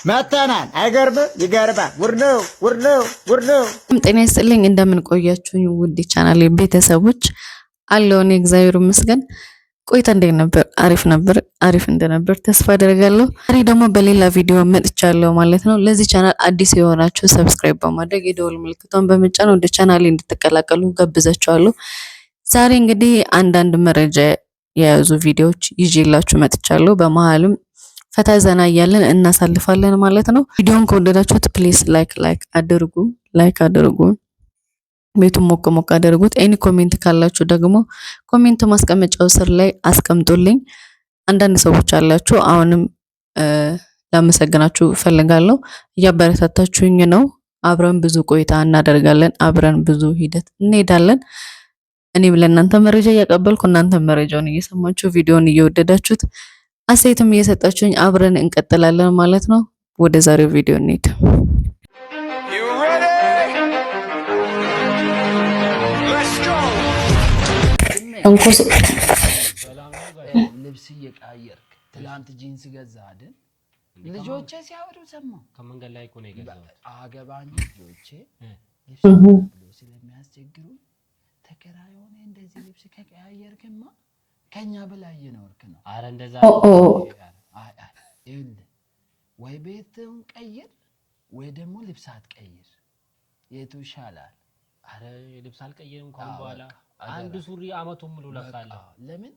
መተናል። አይገርምም? ይገርማል። ጉድ ነው፣ ጉድ ነው፣ ጉድ ነው። ጤና ይስጥልኝ፣ እንደምን ቆያችሁኝ? ውድ ቻናል ቤተሰቦች አለሁ እኔ እግዚአብሔር ይመስገን። ቆይታ እንዴት ነበር? አሪፍ ነበር። አሪፍ እንደነበር ተስፋ አደርጋለሁ። ዛሬ ደግሞ በሌላ ቪዲዮ መጥቻለሁ ማለት ነው። ለዚህ ቻናል አዲስ የሆናችሁ subscribe በማድረግ የደወል ምልክቷን በመጫን ወደ ቻናሌ እንድትቀላቀሉ ጋብዛችኋለሁ። ዛሬ እንግዲህ አንዳንድ መረጃ የያዙ ቪዲዮዎች ይዤላችሁ መጥቻለሁ። በመሀልም ፈታ ዘና እያለን እናሳልፋለን ማለት ነው። ቪዲዮን ከወደዳችሁት please like like አድርጉ፣ like አድርጉ፣ ቤቱን ሞቅ ሞቅ አድርጉት። Any comment ካላችሁ ደግሞ comment ማስቀመጫው ስር ላይ አስቀምጡልኝ። አንዳንድ ሰዎች አላችሁ፣ አሁንም ላመሰግናችሁ እፈልጋለሁ። እያበረታታችሁኝ ነው። አብረን ብዙ ቆይታ እናደርጋለን። አብረን ብዙ ሂደት እንሄዳለን። እኔም ለእናንተ መረጃ እያቀበልኩ እናንተ መረጃውን እየሰማችሁ ቪዲዮን እየወደዳችሁት አስተያየትም እየሰጣችሁኝ አብረን እንቀጥላለን ማለት ነው። ወደ ዛሬው ቪዲዮ እንሂድ። You ready? Let's go. እንኮስ ልብስ እየቀያየርክ ትላንት ጂንስ ገዛ አይደል? ልጆቼ ሲያወሩ ሰማሁ። ከመንገድ ላይ እኮ ነው የገዛሁት። አገባኝ ልጆቼ ልብስ ብሎ ስለሚያስቸግሩ ተከራይ ሆነ እንደዚህ ልብስ ከቀያየርክማ ከኛ በላይ እየኖርክ ነው። አረ እንደዛ ኦ ኦ። አይ አይ፣ ይኸውልህ ወይ ቤትህን ቀይር ወይ ደግሞ ልብስ አትቀይር። የቱ ይሻላል? አረ ልብስ አልቀይርም ከአሁን አዎ፣ በኋላ። በቃ አንድ አደራ። ሱሪ አመቱን ሙሉ ለብሳለሁ። በቃ ለምን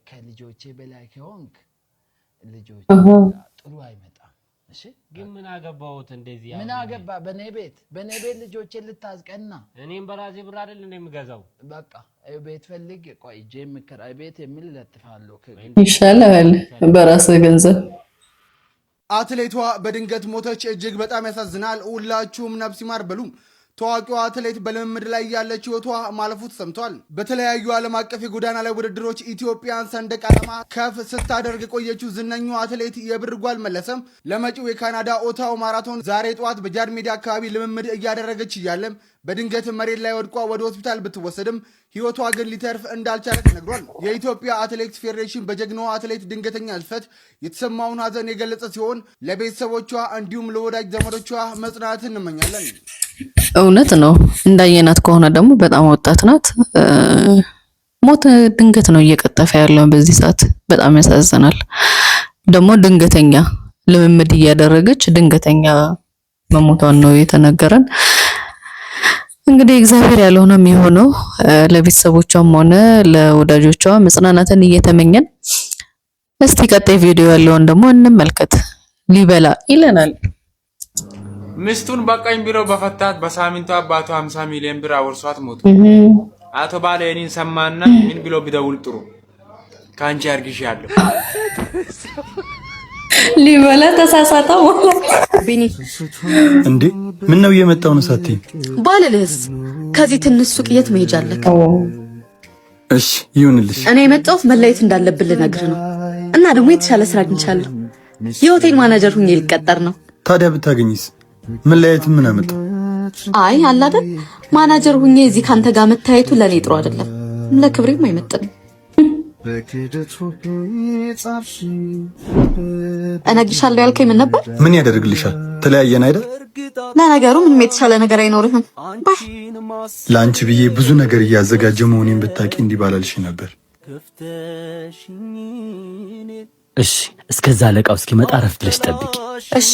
ከልጆቼ በላይ ከሆንክ ልጆቼ ጥሩ አይመጣም። እሺ። ግን ምን አገባሁት እንደዚህ? ምን አሁን አገባ? በኔ ቤት ልጆቼን ልታስቀና? እኔም በራሴ ብር አይደል እንደ የምገዛው? በቃ ቤት ፈልግ። ቆይ እጄ የምከራይ ቤት የሚል እለጥፋለሁ። ይሻላል በራስህ ገንዘብ። አትሌቷ በድንገት ሞተች። እጅግ በጣም ያሳዝናል። ሁላችሁም ነፍስ ይማር በሉ። ታዋቂዋ አትሌት በልምምድ ላይ ያለች ሕይወቷ ማለፉ ተሰምቷል። በተለያዩ ዓለም አቀፍ የጎዳና ላይ ውድድሮች ኢትዮጵያን ሰንደቅ ዓላማ ከፍ ስታደርግ የቆየችው ዝነኛዋ አትሌት የብርጓል መለሰም ለመጪው የካናዳ ኦታዋ ማራቶን ዛሬ ጠዋት በጃን ሜዳ አካባቢ ልምምድ እያደረገች እያለም በድንገት መሬት ላይ ወድቋ ወደ ሆስፒታል ብትወሰድም ሕይወቷ ግን ሊተርፍ እንዳልቻለ ተነግሯል። የኢትዮጵያ አትሌቲክስ ፌዴሬሽን በጀግናዋ አትሌት ድንገተኛ ህልፈት የተሰማውን ሐዘን የገለጸ ሲሆን ለቤተሰቦቿ እንዲሁም ለወዳጅ ዘመዶቿ መጽናናትን እንመኛለን። እውነት ነው። እንዳየናት ከሆነ ደግሞ በጣም ወጣት ናት። ሞት ድንገት ነው እየቀጠፈ ያለው በዚህ ሰዓት። በጣም ያሳዝናል። ደግሞ ድንገተኛ ልምምድ እያደረገች ድንገተኛ መሞቷን ነው የተነገረን። እንግዲህ እግዚአብሔር ያለው ነው የሚሆነው። ለቤተሰቦቿም ሆነ ለወዳጆቿ መጽናናትን እየተመኘን እስቲ ቀጣይ ቪዲዮ ያለውን ደግሞ እንመልከት። ሊበላ ይለናል። ሚስቱን በቃኝ ብሎ በፈታት በሳምንቱ አባቱ 50 ሚሊዮን ብር አውርሷት ሞቱ። አቶ ባለ የኔን ሰማና ምን ብሎ ቢደውል ጥሩ? ከአንቺ አርግሻለሁ። ሊበላ ተሳሳተ ማለት። ቢኒ። እንዴ፣ ምን ነው እየመጣው ነው ሳትይ? ባልልህስ ከዚህ ትንሽ ሱቅ የት መሄጃ አለክ? እሺ ይሁንልሽ። እኔ የመጣሁት መለየት እንዳለብን ልነግርህ ነው። እና ደግሞ የተሻለ ስራ አግኝቻለሁ። የሆቴል ማናጀር ሁኜ ልቀጠር ነው። ታዲያ ብታገኝስ? መለያየት ምን አመጣው? አይ አለ አይደል፣ ማናጀር ሁኜ እዚህ ካንተ ጋር መታየቱ ለእኔ ጥሩ አይደለም፣ ለክብሬም አይመጥንም። እነግርሻለሁ ያልከኝ ምን ነበር? ምን ያደርግልሻል? ተለያየን አይደል? ለነገሩ ምንም የተሻለ ነገር አይኖርህም። Bye። ለአንቺ ብዬ ብዙ ነገር እያዘጋጀ መሆኔን ብታቂ እንዲህ ባላልሽ ነበር። እሺ፣ እስከዛ አለቃው እስኪመጣ አረፍ ብለሽ ጠብቂ። እሺ።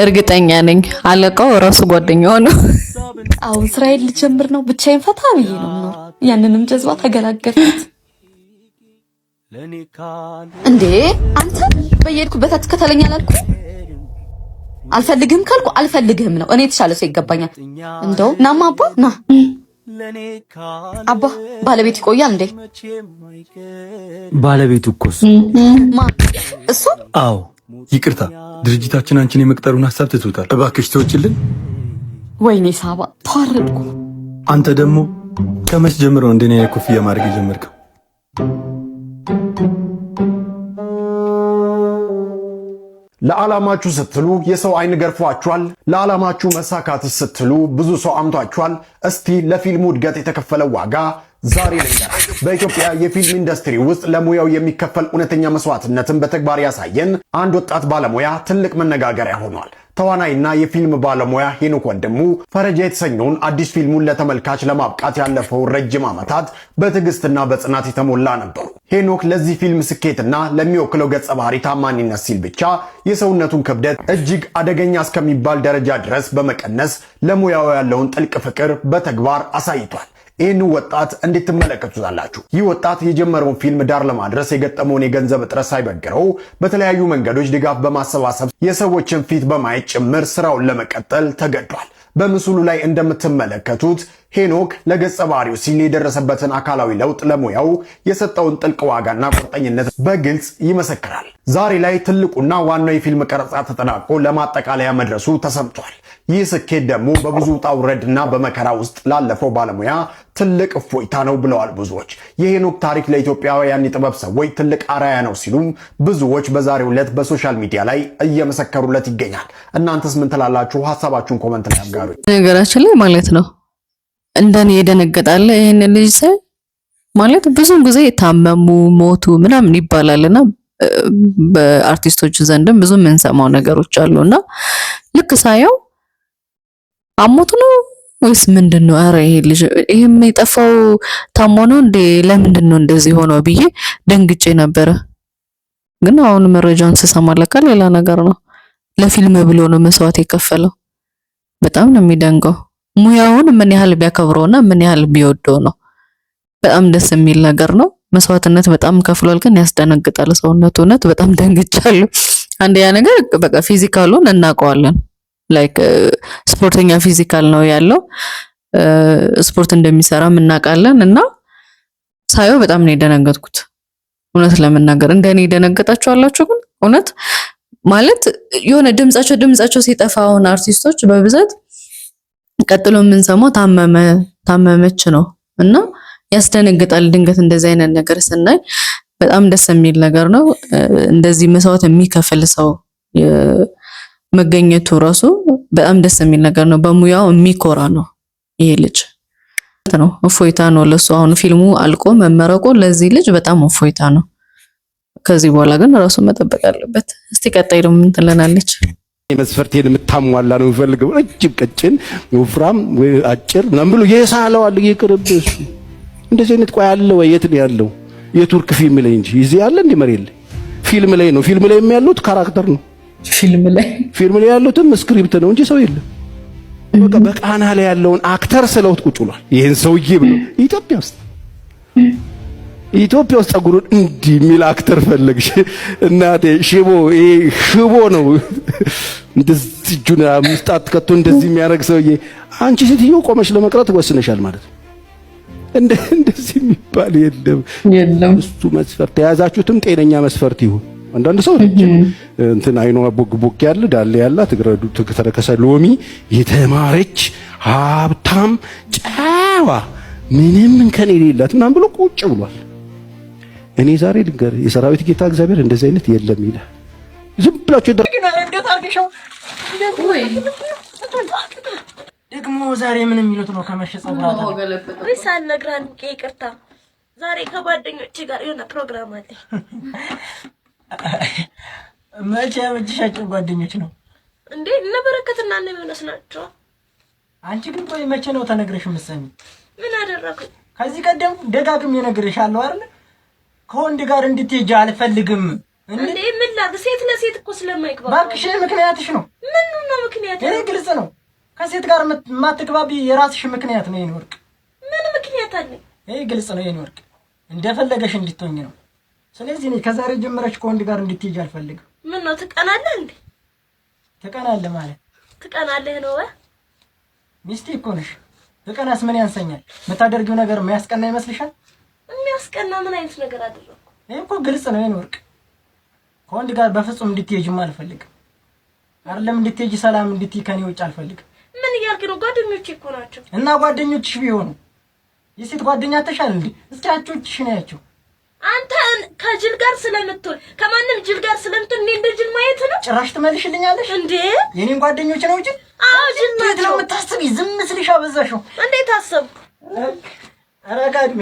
እርግጠኛ ነኝ አለቃው ራሱ ጓደኛው ነው። አሁን ስራዬን ልጀምር ነው። ብቻዬን ፈታ ብዬ ነው የምኖር። ያንንም ጀዝባ ተገላገልኩት። እንዴ አንተ፣ በየሄድኩበት አትከተለኝ አላልኩም? አልፈልግህም ካልኩ አልፈልግህም ነው። እኔ የተሻለ ሰው ይገባኛል። እንደው ናማ አባ፣ ና አባ። ባለቤት ይቆያል እንዴ? ባለቤቱ እኮ እሱ። ማ እሱ? አዎ። ይቅርታ፣ ድርጅታችን አንቺን የመቅጠሩን ሀሳብ ትቶታል። እባክሽ ተወጭልን። ወይኔ ሳባ፣ ተዋረድኩ። አንተ ደግሞ ከመች ጀምሮ እንደኔ ኮፍያ ማድረግ የጀመርከው? ለዓላማችሁ ስትሉ የሰው አይን ገርፏችኋል። ለዓላማችሁ መሳካት ስትሉ ብዙ ሰው አምቷችኋል። እስቲ ለፊልሙ እድገት የተከፈለው ዋጋ ዛሬ ልንገራችሁ። በኢትዮጵያ የፊልም ኢንዱስትሪ ውስጥ ለሙያው የሚከፈል እውነተኛ መስዋዕትነትን በተግባር ያሳየን አንድ ወጣት ባለሙያ ትልቅ መነጋገሪያ ሆኗል። ተዋናይና የፊልም ባለሙያ ሄኖክ ወንድሙ ፈረጃ የተሰኘውን አዲስ ፊልሙን ለተመልካች ለማብቃት ያለፈው ረጅም ዓመታት በትዕግስትና በጽናት የተሞላ ነበሩ። ሄኖክ ለዚህ ፊልም ስኬትና ለሚወክለው ገጸ ባህሪ ታማኒነት ሲል ብቻ የሰውነቱን ክብደት እጅግ አደገኛ እስከሚባል ደረጃ ድረስ በመቀነስ ለሙያው ያለውን ጥልቅ ፍቅር በተግባር አሳይቷል። ይህን ወጣት እንዴት ትመለከቱታላችሁ? ይህ ወጣት የጀመረውን ፊልም ዳር ለማድረስ የገጠመውን የገንዘብ እጥረት ሳይበግረው በተለያዩ መንገዶች ድጋፍ በማሰባሰብ የሰዎችን ፊት በማየት ጭምር ስራውን ለመቀጠል ተገዷል። በምስሉ ላይ እንደምትመለከቱት ሄኖክ ለገጸ ባህሪው ሲል የደረሰበትን አካላዊ ለውጥ ለሙያው የሰጠውን ጥልቅ ዋጋና ቁርጠኝነት በግልጽ ይመሰክራል። ዛሬ ላይ ትልቁና ዋናው የፊልም ቀረጻ ተጠናቆ ለማጠቃለያ መድረሱ ተሰምቷል። ይህ ስኬት ደግሞ በብዙ ውጣ ውረድና በመከራ ውስጥ ላለፈው ባለሙያ ትልቅ እፎይታ ነው ብለዋል ብዙዎች። የሄኖክ ታሪክ ለኢትዮጵያውያን የጥበብ ሰዎች ትልቅ አርአያ ነው ሲሉም ብዙዎች በዛሬው ዕለት በ social media ላይ እየመሰከሩለት ይገኛል። እናንተስ ምን ትላላችሁ? ሀሳባችሁን comment ላይ አጋሩ። ነገራችን ላይ ማለት ነው እንደኔ የደነገጣለ ይህን ልጅ ሳይ፣ ማለት ብዙም ጊዜ ታመሙ፣ ሞቱ ምናምን ይባላልና በአርቲስቶች ዘንድም ብዙ የምንሰማው ነገሮች አሉና ልክ ሳየው አሞት ነው ወይስ ምንድን ነው? ኧረ ይሄ ልጅ ይሄም የጠፋው ታሞ ነው እንዴ? ለምንድን ነው እንደዚህ ሆኖ ብዬ ደንግጬ ነበረ። ግን አሁን መረጃውን ስሰማ ለካ ሌላ ነገር ነው። ለፊልም ብሎ ነው መስዋዕት የከፈለው። በጣም ነው የሚደንቀው። ሙያውን ምን ያህል ቢያከብረውና ምን ያህል ቢወደው ነው። በጣም ደስ የሚል ነገር ነው። መስዋዕትነት በጣም ከፍሏል፣ ግን ያስደነግጣል። ሰውነቱ እውነት በጣም ደንግጫለሁ። አንደኛ ነገር በቃ physical ኡን እናውቀዋለን። Like ስፖርተኛ physical ነው ያለው፣ ስፖርት እንደሚሰራም እናውቃለን። እና ሳየው በጣም ነው የደነገጥኩት። እውነት ለመናገር እንደኔ የደነገጣችሁ አላችሁ? ግን እውነት ማለት የሆነ ድምጻቸው ሲጠፋ አሁን አርቲስቶች በብዛት ቀጥሎ የምንሰማው ታመመ፣ ታመመች ነው እና ያስደነግጣል። ድንገት እንደዚህ አይነት ነገር ስናይ በጣም ደስ የሚል ነገር ነው። እንደዚህ መስዋዕት የሚከፍል ሰው መገኘቱ ራሱ በጣም ደስ የሚል ነገር ነው። በሙያው የሚኮራ ነው ይሄ ልጅ ነው። እፎይታ ነው ለሱ። አሁን ፊልሙ አልቆ መመረቁ ለዚህ ልጅ በጣም እፎይታ ነው። ከዚህ በኋላ ግን ራሱን መጠበቅ አለበት። እስቲ ቀጣይ ደግሞ ምን ትለናለች? መስፈርቴን የምታሟላ ነው የምፈልገው። ረጅም፣ ቀጭን፣ ወፍራም፣ አጭር ምናምን ብሎ የሳለው አለ። ይቅርብ እሱ እንደዚህ አይነት ቆይ አለ ወይ? የት ነው ያለው? የቱርክ ፊልም ላይ እንጂ እዚህ ያለ እንደ መሬት ላይ ፊልም ላይ ነው። ፊልም ላይ ያሉት character ነው። ፊልም ላይ ፊልም ላይ ያሉትም script ነው እንጂ ሰው የለም። በቃ በቃና ላይ ያለውን actor ስለውት ቁጭ ብሏል። ይሄን ሰውዬ ብሎ ኢትዮጵያ ውስጥ ጸጉሩን እንዲህ የሚል actor ፈለግሽ እናቴ። ሽቦ፣ ይሄ ሽቦ ነው። እንደዚህ እጁን አምስት ጣት ከቶ እንደዚህ የሚያደርግ ሰውዬ። አንቺ ሴትዮ ቆመሽ ለመቅረት ወስነሻል ማለት ነው። እንደዚህ የሚባል የለም። የለም። እሱ መስፈርት የያዛችሁትም ጤነኛ መስፈርት ይሁን። አንዳንድ ሰው ረጅም እንትን አይኗ ቦግ ቦግ ያለ ዳሌ ያላት እግረ ተረከሰ ሎሚ የተማረች ሀብታም ጨዋ ምንም እንከን የሌላት ምናምን ብሎ ቁጭ ብሏል። እኔ ዛሬ ልንገርህ፣ የሰራዊት ጌታ እግዚአብሔር እንደዚህ አይነት የለም ይላል። ዝም ብላችሁ ደግሞ ዛሬ ምን የሚሉት ነው? ከመሸ ጸጉር ወይ ሳልነግርህ አንቄ ይቅርታ። ዛሬ ከጓደኞቼ ጋር የሆነ ፕሮግራም አለ። መቼ ያበጀሻቸው ጓደኞች ነው እንዴ? እነ በረከትና እነ ዮናስ ናቸው። አንቺ ግን ቆይ መቼ ነው ተነግረሽ የምትሰሚ? ምን አደረኩኝ? ከዚህ ቀደም ደጋግሜ እነግርሻለሁ አይደል? ከወንድ ጋር እንድትሄጂ አልፈልግም። እንዴ ምን ላድርግ? ሴት ለሴት እኮ ስለማይግባባ። እባክሽ ምክንያትሽ ነው። ምን ነው ምክንያት? ይሄ ግልጽ ነው። ከሴት ጋር የማትግባቢ የራስሽ ምክንያት ነው የኔ ወርቅ። ምን ምክንያት አለኝ? ይሄ ግልጽ ነው የኔ ወርቅ፣ እንደፈለገሽ እንድትሆኝ ነው። ስለዚህ እኔ ከዛሬ ጀምረሽ ከወንድ ጋር እንድትሄጂ አልፈልግም። ምን ነው ትቀናለህ እንዴ? ትቀናለህ ማለት ትቀናለህ ነው ወይ? ሚስቴ እኮ ነሽ። ብቀናስ ምን ያንሰኛል? የምታደርጊው ነገር የሚያስቀና ይመስልሻል? የሚያስቀና ምን አይነት ነገር አደረኩ? ይሄ እኮ ግልጽ ነው የኔ ወርቅ። ከወንድ ጋር በፍጹም እንድትሄጂም አልፈልግም። አይደለም እንድትሄጂ፣ ሰላም እንድትይ ከኔ ውጭ አልፈልግም። ምን እያልክ ነው? ጓደኞቼ እኮ ናቸው። እና ጓደኞችሽ ቢሆኑ የሴት ጓደኛ ተሻል እንዴ? እስኪ አጮችሽን ያቸው። አንተ ከጅል ጋር ስለምትውል፣ ከማንም ጅል ጋር ስለምትውል እኔ እንደ ጅል ማየት ነው? ጭራሽ ትመልሽልኛለሽ እንዴ? የኔን ጓደኞች ነው ጅል? አዎ ጅል እንዴት ነው ናቸው። የምታስቢ? ዝም ስልሽ አበዛሽው። እንዴት አሰብኩ? ኧረ ጋድሜ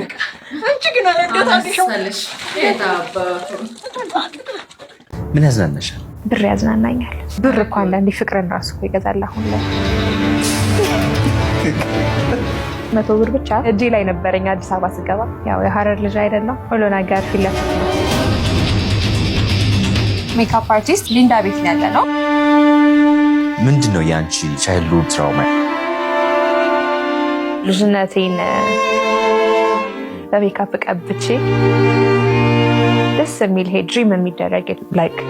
አንቺ ግን ኧረ እንዴት አድርገሽው አመሰለሽ የታባቱ። ምን ያዝናናሻል? ብር ያዝናናኛል። ብር እኮ አንዳንዴ ፍቅርን ራሱ እኮ ይገዛል። አሁን ላይ 100 ብር ብቻ እጄ ላይ ነበረኝ አዲስ አበባ ስገባ። ያው የሀረር ልጅ አይደለም፣ ሁሉ ነገር ፊት ለፊት ነው። Makeup artist ሊንዳ ቤት ነው ያለ ነው። ምንድን ነው የአንቺ childhood trauma? ልጅነቴን በሜካፕ ቀብቼ ደስ የሚል ይሄ dream የሚደረግ like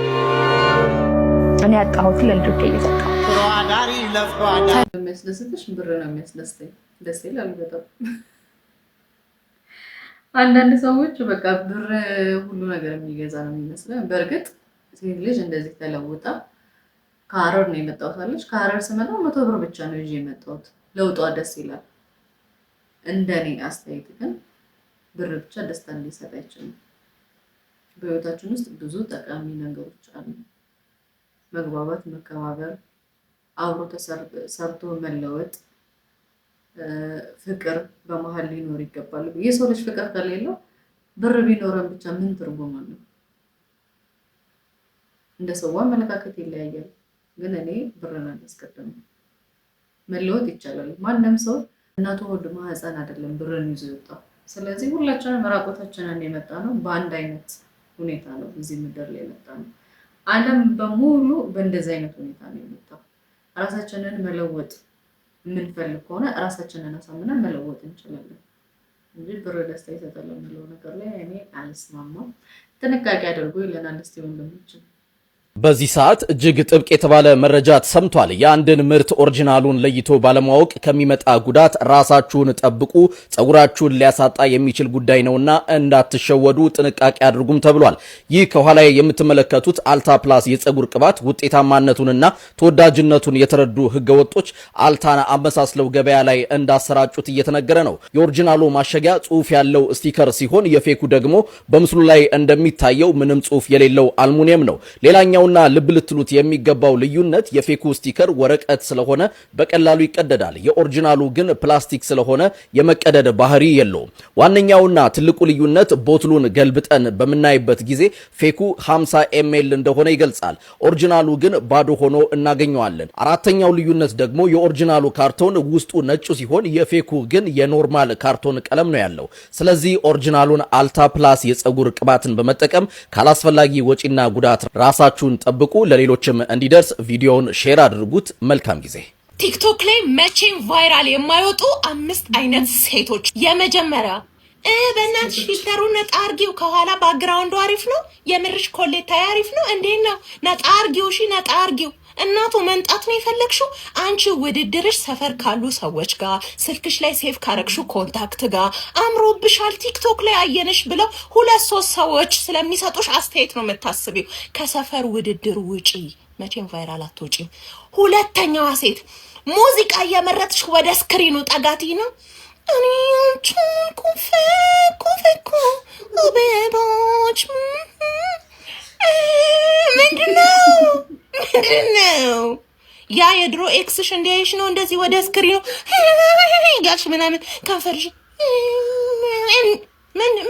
እኔ ያጣሁትን ለልጆቼ እየሰጠሁ። የሚያስደስትሽ ብር ነው የሚያስደስተኝ። ደስ ይላል በጣም። አንዳንድ ሰዎች በቃ ብር ሁሉ ነገር የሚገዛ ነው የሚመስለው። በእርግጥ ሴት ልጅ እንደዚህ ተለውጣ ከሀረር ነው የመጣሁት አለች። ከሀረር ስመጣ 100 ብር ብቻ ነው ይዤ የመጣሁት። ለውጧ ደስ ይላል። እንደኔ አስተያየት ግን ብር ብቻ ደስታ ሊሰጥ አይችልም። በህይወታችን ውስጥ ብዙ ጠቃሚ ነገሮች አሉ። መግባባት፣ መከባበር፣ አብሮ ሰርቶ መለወጥ፣ ፍቅር በመሀል ሊኖር ይገባል። የሰው ልጅ ፍቅር ከሌለው ብር ቢኖረን ብቻ ምን ትርጉም አለው? እንደ ሰው አመለካከት ይለያያል። ግን እኔ ብርን አላስቀድምም። መለወጥ ይቻላል። ማንም ሰው እናቱ ሆድ ማህፀን አይደለም ብርን ይዞ የወጣው። ስለዚህ ሁላችንም ራቆታችንን የመጣ ነው። በአንድ አይነት ሁኔታ ነው እዚህ ምድር ላይ የመጣ ነው። ዓለም በሙሉ በእንደዚህ አይነት ሁኔታ ነው የመጣው። ራሳችንን መለወጥ የምንፈልግ ከሆነ ራሳችንን አሳምነን መለወጥ እንችላለን እንጂ ብር ደስታ ይሰጣል የሚለው ነገር ላይ እኔ አልስማማም። ጥንቃቄ አድርጎ ይለናል። እስቲ ወንድሞችን። በዚህ ሰዓት እጅግ ጥብቅ የተባለ መረጃ ተሰምቷል። የአንድን ምርት original ኡን ለይቶ ባለማወቅ ከሚመጣ ጉዳት ራሳችሁን ጠብቁ፣ ጸጉራችሁን ሊያሳጣ የሚችል ጉዳይ ነውና እንዳትሸወዱ ጥንቃቄ አድርጉም ተብሏል። ይህ ከኋላ የምትመለከቱት አልታ ፕላስ የጸጉር ቅባት ውጤታማነቱንና ተወዳጅነቱን የተረዱ ህገወጦች አልታን አመሳስለው ገበያ ላይ እንዳሰራጩት እየተነገረ ነው። የ original ኡ ማሸጊያ ጽሑፍ ያለው sticker ሲሆን የ fake ኡ ደግሞ በምስሉ ላይ እንደሚታየው ምንም ጽሑፍ የሌለው አልሙኒየም ነው። ሌላኛውና ልብ ልትሉት የሚገባው ልዩነት የ fake ኡ sticker ወረቀት ስለሆነ በቀላሉ ይቀደዳል። የ original ኡ ግን ፕላስቲክ ስለሆነ የመቀደድ ባህሪ የለውም። ዋነኛውና ትልቁ ልዩነት bottle ኡን ገልብጠን በምናይበት ጊዜ fake ኡ 50 ml እንደሆነ ይገልጻል። Original ኡ ግን ባዶ ሆኖ እናገኘዋለን። አራተኛው ልዩነት ደግሞ የ original ኡ ካርቶን ውስጡ ነጭ ሲሆን የ fake ኡ ግን የ normal ካርቶን ቀለም ነው ያለው። ስለዚህ original ኡን አልታ ፕላስ የፀጉር ቅባትን በመጠቀም ካላስፈላጊ ወጪና ጉዳት ራሳችሁን ጠብቁ። ለሌሎችም እንዲደርስ ቪዲዮውን share አድርጉት። መልካም ጊዜ። ቲክቶክ ላይ መቼም viral የማይወጡ አምስት አይነት ሴቶች። የመጀመሪያ፣ በእናትሽ filter ኡ ነጣ አርጊው፣ ከኋላ background ኡ አሪፍ ነው፣ የምርሽ ኮሌታ አሪፍ ነው። እንዴት ነው? ነጣ አርጊው፣ እሺ ነጣ አርጊው። እናቱ መንጣት ነው የፈለግሽው? አንቺ ውድድርሽ ሰፈር ካሉ ሰዎች ጋር፣ ስልክሽ ላይ save ካረግሽው contact ጋር፣ አምሮብሻል፣ ቲክቶክ ላይ አየንሽ ብለው ሁለት ሶስት ሰዎች ስለሚሰጡሽ አስተያየት ነው የምታስቢው። ከሰፈር ውድድር ውጪ፣ መቼም viral አትወጪም። ሁለተኛዋ ሴት፣ ሙዚቃ እየመረጥሽ ወደ screen ኡ ጠጋቲ ነው። እኔ ኩፌኩ ቤቦች ምንድነው? ምንድነው? ያ የድሮ ex ሽ እንዲያይሽ ነው እንደዚህ ወደ screen ኡ ያልሽ ምናምን ከንፈርሽ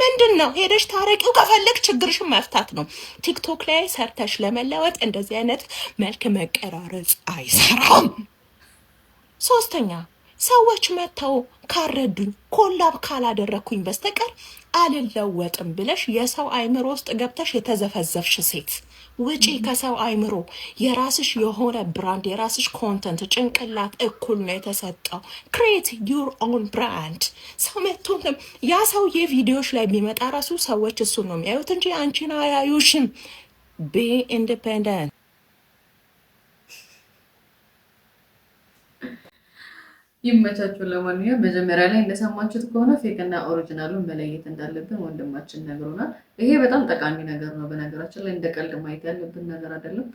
ምንድን ነው? ሄደሽ ታረቂው ከፈለግ ችግርሽን መፍታት ነው። ቲክቶክ ላይ ሰርተሽ ለመለወጥ እንደዚህ አይነት መልክ መቀራረጽ አይሰራም። ሶስተኛ፣ ሰዎች መጥተው ካልረዱኝ፣ collab ካላደረግኩኝ በስተቀር አልለወጥም ብለሽ የሰው አይምሮ ውስጥ ገብተሽ የተዘፈዘፍሽ ሴት፣ ውጪ ከሰው አይምሮ። የራስሽ የሆነ brand፣ የራስሽ content፣ ጭንቅላት እኩል ነው የተሰጠው። Create your own brand። ሰው መጥቶ ያ ሰውዬ ቪዲዮዎች ላይ ቢመጣ ራሱ ሰዎች እሱን ነው የሚያዩት እንጂ አንቺን አያዩሽም። Be independent። ይመቻችሁ። ለማንኛውም መጀመሪያ ላይ እንደሰማችሁት ከሆነ fake እና original ኡን መለየት እንዳለብን ወንድማችን ነግሮናል። ይሄ በጣም ጠቃሚ ነገር ነው። በነገራችን ላይ እንደ ቀልድ ማየት ያለብን ነገር አይደለም።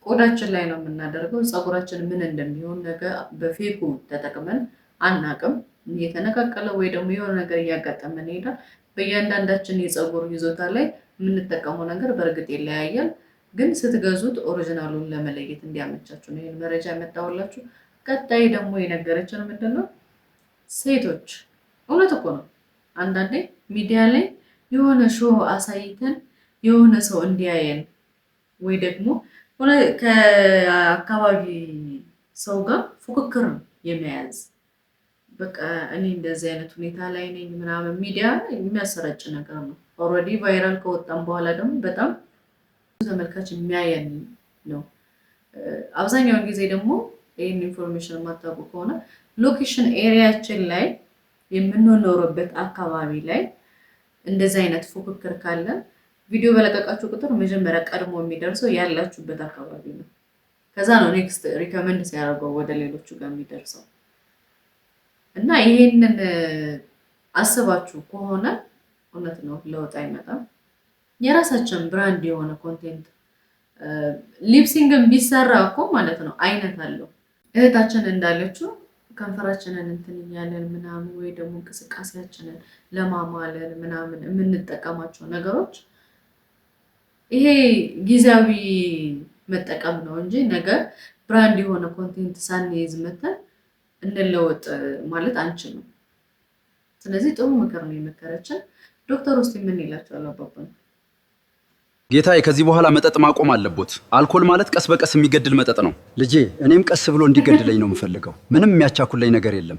ቆዳችን ላይ ነው የምናደርገው። ፀጉራችን ምን እንደሚሆን ነገ በ fake ኡ ተጠቅመን አናቅም። እየተነቃቀለ ወይ ደግሞ የሆነ ነገር እያጋጠመን ይሄዳል። በእያንዳንዳችን የፀጉር ይዞታ ላይ የምንጠቀመው ነገር በእርግጥ ይለያያል። ግን ስትገዙት original ኡን ለመለየት እንዲያመቻችሁ ነው ይህን መረጃ ያመጣሁላችሁ። ቀጣይ ደግሞ የነገረችን ምንድን ነው? ሴቶች እውነት እኮ ነው። አንዳንዴ ሚዲያ ላይ የሆነ show አሳይተን የሆነ ሰው እንዲያየን ወይ ደግሞ ከአካባቢ ሰው ጋር ፉክክር ነው የመያዝ፣ በቃ እኔ እንደዚህ አይነት ሁኔታ ላይ ነኝ ምናምን ሚዲያ የሚያሰራጭ ነገር ነው። Already viral ከወጣም በኋላ ደግሞ በጣም ተመልካች የሚያየን ነው። አብዛኛውን ጊዜ ደግሞ ይህን information የማታውቁ ከሆነ location area ኣችን ላይ፣ የምንኖርበት አካባቢ ላይ እንደዚህ አይነት ፉክክር ካለ ቪዲዮ በለቀቃችሁ ቁጥር መጀመሪያ ቀድሞ የሚደርሰው ያላችሁበት አካባቢ ነው። ከዛ ነው next recommend ሲያደርገው ወደ ሌሎቹ ጋር የሚደርሰው። እና ይሄንን አስባችሁ ከሆነ እውነት ነው ለውጥ አይመጣም። የራሳችን brand የሆነ content lip sync ን ቢሰራ እኮ ማለት ነው አይነት አለው። እህታችን እንዳለችው ከንፈራችንን እንትን እያለን ምናምን ወይ ደግሞ እንቅስቃሴያችንን ለማማለል ምናምን የምንጠቀማቸው ነገሮች ይሄ ጊዜያዊ መጠቀም ነው እንጂ ነገ brand የሆነ content ሳንይዝ መተን እንለወጥ ማለት አንችልም። ስለዚህ ጥሩ ምክር ነው የመከረችን። ዶክተር ውስጥ ምን ይላቸዋል አባባን? ጌታዬ፣ ከዚህ በኋላ መጠጥ ማቆም አለቦት። አልኮል ማለት ቀስ በቀስ የሚገድል መጠጥ ነው። ልጄ፣ እኔም ቀስ ብሎ እንዲገድለኝ ነው የምፈልገው። ምንም የሚያቻኩለኝ ነገር የለም።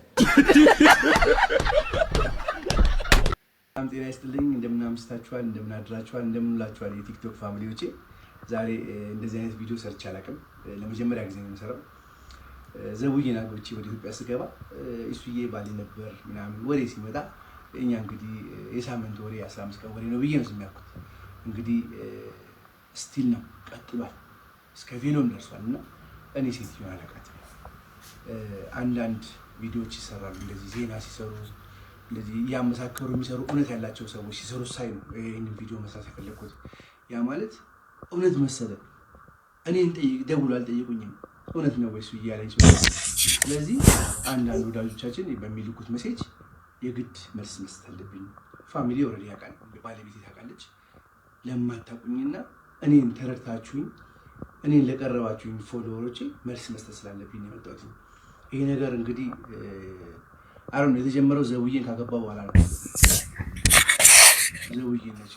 በጣም ጤና ይስጥልኝ። እንደምን አምሽታችኋል፣ እንደምን አድራችኋል፣ እንደምን ውላችኋል የቲክቶክ family ዎቼ። ዛሬ እንደዚህ አይነት ቪዲዮ ሰርቼ አላውቅም። ለመጀመሪያ ጊዜ ነው የምሰራው። ዘውዬን አግብቼ ወደ ኢትዮጵያ ስገባ እሱዬ ባሌ ነበር ምናምን ወሬ ሲመጣ እኛ እንግዲህ የሳምንት ወሬ፣ የ15 ቀን ወሬ ነው ብዬ ነው ዝም ያልኩት። እንግዲህ still ነው ቀጥሏል፣ እስከ ቬሎም ደርሷል። እና እኔ ሴትዮዋን አላውቃትም። አንዳንድ ቪዲዮዎች ይሰራሉ፣ እንደዚህ ዜና ሲሰሩ እንደዚህ እያመሳከሩ የሚሰሩ እውነት ያላቸው ሰዎች ሲሰሩ ሳይ ነው ይህንን ቪዲዮ መስራት የፈለግኩት። ያ ማለት እውነት መሰለ፣ እኔን ደውሎ አልጠየቁኝም። እውነት ነው ወይ እሱ እያለኝ ሰው። ስለዚህ አንዳንድ ወዳጆቻችን በሚልኩት message የግድ መልስ መስጠት አለብኝ። Family already ያውቃል፣ ባለቤቴ ታውቃለች። ለማታውቁኝና እኔን ተረድታችሁኝ እኔን ለቀረባችሁኝ follower ኦቼ መልስ መስጠት ስላለብኝ ነው የመጣሁት። ይሄ ነገር እንግዲህ አሁን የተጀመረው ዘውዬን ካገባ በኋላ ነው። ዘውዬ ነች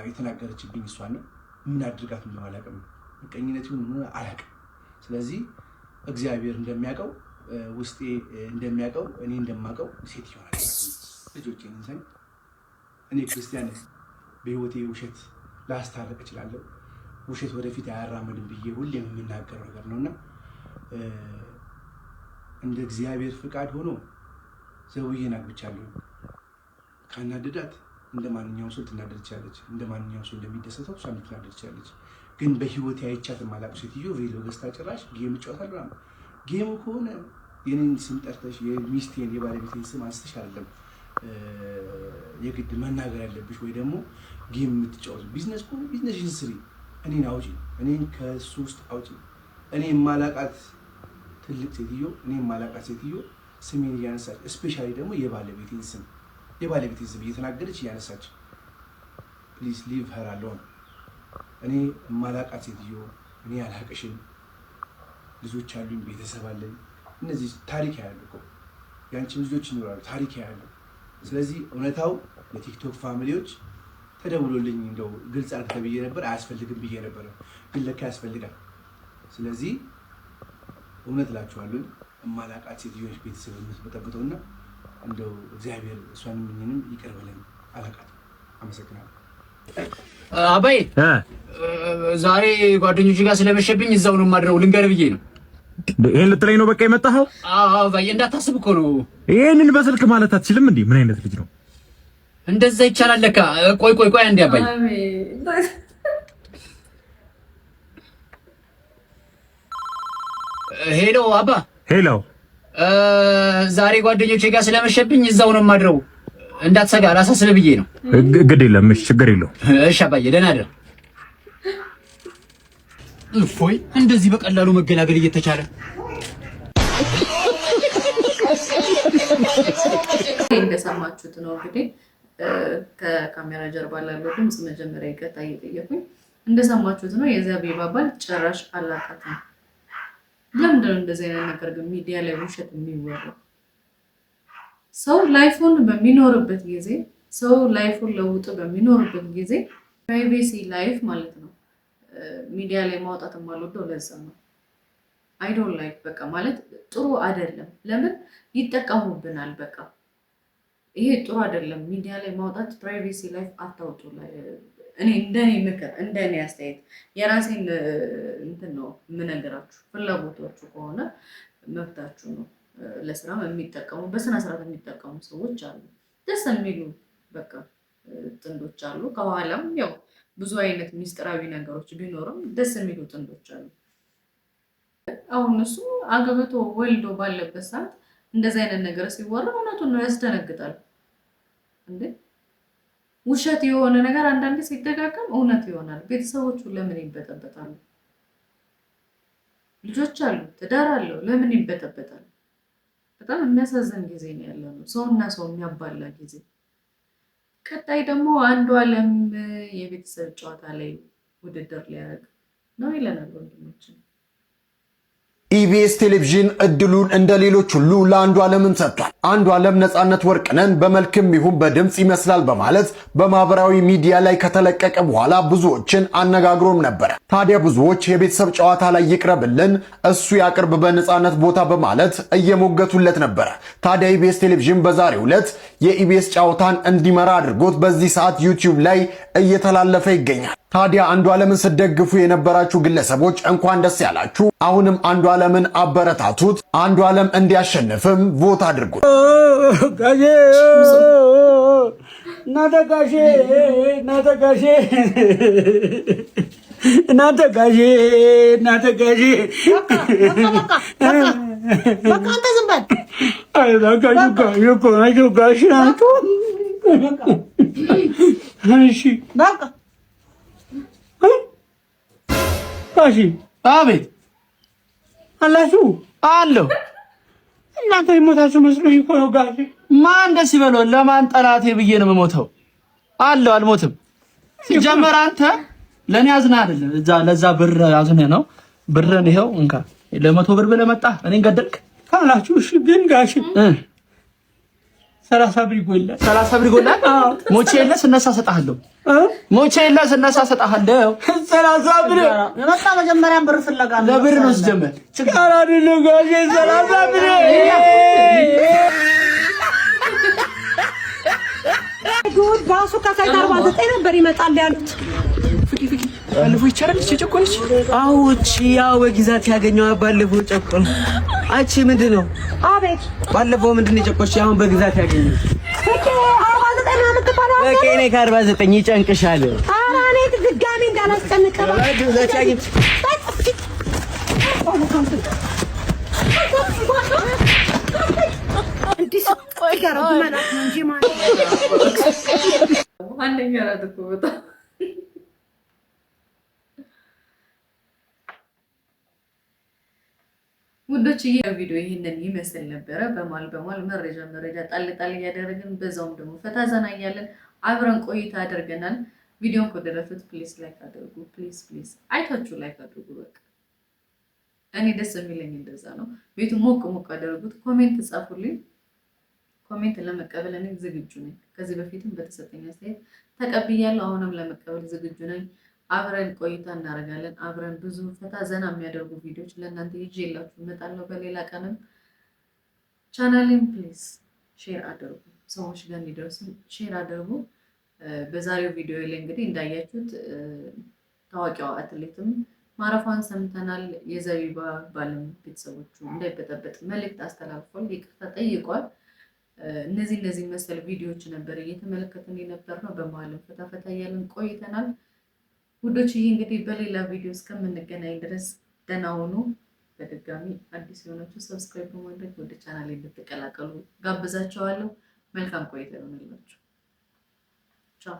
የተናገረችብኝ፣ እሷን ነው። ምን አድርጋት እንደሆነ አላውቅም። ምቀኝነት ይሁን ምን አላውቅም። ስለዚህ እግዚአብሔር እንደሚያውቀው፣ ውስጤ እንደሚያውቀው፣ እኔ እንደማውቀው ሴትዮዋን አላውቃትም። ልጆቼን እንሳኝ። እኔ ክርስቲያን ነኝ። በህይወቴ ውሸት ላስታርቅ እችላለሁ። ውሸት ወደፊት አያራምድም ብዬ ሁሌም የምናገረው ነገር ነው። እና እንደ እግዚአብሔር ፍቃድ ሆኖ ዘውዬን አግብቻለሁ። ካናደዳት እንደ ማንኛውም ሰው ልትናደድ ትችላለች። እንደ ማንኛውም ሰው እንደሚደሰተው እሷም ልትናደድ ትችላለች። ግን በህይወት አይቻት የማላውቅ ሴትዮ ቬሎ ገዝታ ጭራሽ game እጫወታለሁ ምናምን። Game ኡ ከሆነ የኔን ስም ጠርተሽ፣ የሚስቴን የባለቤቴን ስም አንስተሽ አይደለም የግድ መናገር ያለብሽ። ወይ ደግሞ game የምትጫወት ቢዝነስ ከሆነ ቢዝነስሽን ስሪ። እኔን አውጪ፣ እኔን ከሱ ውስጥ አውጪ። እኔ የማላቃት ትልቅ ሴትዮ፣ እኔ የማላቃት ሴትዮ ስሜን እያነሳች፣ especially ደግሞ የባለቤቴን ስም እየተናገረች እያነሳች፣ please leave her alone። እኔ የማላቃት ሴትዮ፣ እኔ አላቅሽም። ልጆች አሉኝ፣ ቤተሰብ አለኝ። እነዚህ ታሪክ ያያሉ እኮ፣ የአንቺም ልጆች ይኖራሉ፣ ታሪክ ያያሉ። ስለዚህ እውነታው ለቲክቶክ family ዎች ተደውሎልኝ እንደው ግልጽ አድርግ ተብዬ ነበር። አያስፈልግም ብዬ ነበረ፣ ግን ለካ ያስፈልጋል። ስለዚህ እውነት እላችኋለሁ፣ የማላቃት ሴትዮች ቤተሰብ የምትበጠብጠው እና እንደው እግዚአብሔር እሷንም እኔንም ይቅር በለን። አላቃትም። አመሰግናለሁ። አባዬ፣ ዛሬ ጓደኞች ጋር ስለመሸብኝ እዛው ነው የማድረው፣ ልንገርህ ብዬ ነው። ይሄን ልትለኝ ነው በቃ የመጣኸው? አዎ አባዬ፣ እንዳታስብ እኮ ነው። ይሄንን በስልክ ማለት አትችልም እንዴ? ምን አይነት ልጅ ነው? እንደዛ ይቻላል ለካ። ቆይ ቆይ ቆይ አንዴ አባዬ። Hello አባ። Hello። ዛሬ ጓደኞቼ ጋር ስለመሸብኝ እዛው ነው የማድረው። እንዳትሰጋ፣ ላሳስብህ ብዬ ነው። ግድ የለም፣ እሺ፣ ችግር የለውም። እሺ አባዬ፣ ደህና እደር። እፎይ፣ እንደዚህ በቀላሉ መገላገል እየተቻለ። እንደሰማችሁት ነው እንግዲህ። ከካሜራ ጀርባ ላለው ድምፅ መጀመሪያ ይቅርታ እየጠየኩኝ እንደሰማችሁት ነው። የዘቢባ ባል ጭራሽ አላቃትም። ለምንድነው እንደዚህ አይነት ነገር ግን ሚዲያ ላይ ውሸት የሚወራው? ሰው life ኡን በሚኖርበት ጊዜ፣ ሰው life ኡን ለውጦ በሚኖርበት ጊዜ privacy life ማለት ነው ሚዲያ ላይ ማውጣት የማልወደው ለዛ ነው። I don't like፣ በቃ ማለት ጥሩ አይደለም። ለምን ይጠቀሙብናል? በቃ ይሄ ጥሩ አይደለም። ሚዲያ ላይ ማውጣት privacy life አታውጡ። እኔ እንደኔ ምክር፣ እንደኔ አስተያየት የራሴን እንትን ነው የምነግራችሁ። ፍላጎታችሁ ከሆነ መብታችሁ ነው። ለስራም የሚጠቀሙ፣ በስነ ስርዓት የሚጠቀሙ ሰዎች አሉ። ደስ የሚሉ በቃ ጥንዶች አሉ። ከኋላም ያው ብዙ አይነት ሚስጥራዊ ነገሮች ቢኖርም ደስ የሚሉ ጥንዶች አሉ። አሁን እሱ አግብቶ ወልዶ ባለበት ሰዓት እንደዚህ አይነት ነገር ሲወራ እውነቱን ነው፣ ያስደነግጣል። እንዴ፣ ውሸት የሆነ ነገር አንዳንዴ ሲደጋገም እውነት ይሆናል። ቤተሰቦቹ ለምን ይበጠበጣሉ? ልጆች አሉ፣ ትዳር አለው፣ ለምን ይበጠበጣል? በጣም የሚያሳዝን ጊዜ ነው ያለነው፣ ሰውና ሰው የሚያባላ ጊዜ። ቀጣይ ደግሞ አንዱ አለም የቤተሰብ ጨዋታ ላይ ውድድር ሊያደርግ ነው ይለናል ወንድማችን። ኢቢኤስ ቴሌቪዥን እድሉን እንደ ሌሎች ሁሉ ለአንዱ ዓለምም ሰጥቷል። አንዱ ዓለም ነፃነት ወርቅነህን በመልክም ይሁን በድምፅ ይመስላል በማለት በማህበራዊ ሚዲያ ላይ ከተለቀቀ በኋላ ብዙዎችን አነጋግሮም ነበረ። ታዲያ ብዙዎች የቤተሰብ ጨዋታ ላይ ይቅረብልን፣ እሱ ያቅርብ በነፃነት ቦታ በማለት እየሞገቱለት ነበረ። ታዲያ ኢቢኤስ ቴሌቪዥን በዛሬው ዕለት የኢቢኤስ ጨዋታን እንዲመራ አድርጎት በዚህ ሰዓት ዩቲዩብ ላይ እየተላለፈ ይገኛል። ታዲያ አንዱ ዓለምን ስትደግፉ የነበራችሁ ግለሰቦች እንኳን ደስ ያላችሁ። አሁንም አንዱ ዓለምን አበረታቱት። አንዱ ዓለም እንዲያሸንፍም vote አድርጉት። ጋሼ፣ እናንተ ጋሼ፣ እናንተ ጋሼ፣ እናንተ ጋሼ፣ እናንተ ጋሼ። በቃ አንተ ዝም በል። አይ በቃ እኮ ናቸው ጋሼ ናቸው። እሺ። በቃ። ጋሼ። አቤት። አላችሁ? አለሁ። እናንተ የሞታችሁ መስሎኝ እኮ ነው ጋሼ። ማን ደስ ይበለው? ለማን ጠላቴ ብዬ ነው የምሞተው? አለሁ፣ አልሞትም። ሲጀመር አንተ ለእኔ አዝነህ አይደለም፣ እዛ ለዛ ብር አዝነህ ነው። ብርን ይኸው እንካ፣ ለ100 ብር ብለህ መጣህ፣ እኔን ገደልክ። ካላችሁ እሺ፣ ግን ጋሼ 30 ብር ይጎላል። 30 ብር ይጎላል። ሞቼ የለ ስነሳ እሰጥሃለሁ። ሞቼ የለ ስነሳ እሰጥሃለሁ። 30 ብር። የመጣ መጀመሪያም ብር ፍለጋ ነው። ለብር ነው ሲጀመር። ኧረ አይደለም ጋሼ፣ 30 ብር። ጉድ፣ ባሱ ከ site 49 ነበር ይመጣል ያሉት። ባለፈው ይቻላል እቺ ጨቆነች። አዎ እቺ ያው በግዛት ያገኘው ባለፈው ጨቆን። አንቺ ምንድን ነው? አቤት። ባለፈው ምንድን ነው የጨቆንሽ? አሁን በግዛት ያገኘው ፍቄ 49 ነው የምትባለው። በቃ እኔ ከ49 ይጨንቅሻል። ኧረ እኔ ድጋሚ እንዳላስጨንቅ። በግዛት ያገኘ እንዲህ ስትገረው መላክ ነው እንጂ ማለት አንደኛ ናት እኮ በጣም። ውዶች፣ ይህ ቪዲዮ ይህንን ይመስል ነበረ። በማል በማል መረጃ መረጃ ጣል ጣል እያደረግን በዛውም ደግሞ ፈታ ዘና እያለን አብረን ቆይታ አድርገናል። ቪዲዮን ከወደዳችሁት please like አድርጉ። Please, please አይታችሁ like አድርጉ። በቃ እኔ ደስ የሚለኝ እንደዛ ነው። ቤቱ ሞቅ ሞቅ አድርጉት። Comment ጻፉልኝ። Comment ለመቀበል እኔ ዝግጁ ነኝ። ከዚህ በፊትም በተሰጠኝ አስተያየት ተቀብያለሁ። አሁንም ለመቀበል ዝግጁ ነኝ። አብረን ቆይታ እናደርጋለን። አብረን ብዙ ፈታ ዘና የሚያደርጉ ቪዲዮዎች ለእናንተ ይዤላችሁ እመጣለሁ። በሌላ ቀንም ቻናሌን please share አድርጉ፣ ሰዎች ጋር እንዲደርሱ share አድርጉ። በዛሬው ቪዲዮ ላይ እንግዲህ እንዳያችሁት ታዋቂዋ አትሌትም ማረፏን ሰምተናል። የዘቢባ ባልም ቤተሰቦቹ እንዳይበጠበጥ መልእክት አስተላልፏል፣ ይቅርታ ጠይቋል። እነዚህ እነዚህ መሰል ቪዲዮዎች ነበር እየተመለከትን የነበር ነው። በመሀልም ፈታ ፈታ እያልን ቆይተናል። ውዶች፣ ይህ እንግዲህ በሌላ ቪዲዮ እስከምንገናኝ ድረስ ደህና ሁኑ። በድጋሚ አዲስ የሆናችሁ subscribe በማድረግ ወደ ቻናል እንድትቀላቀሉ ጋብዛችኋለሁ። መልካም ቆይታ ይሆንላችሁ። ቻው።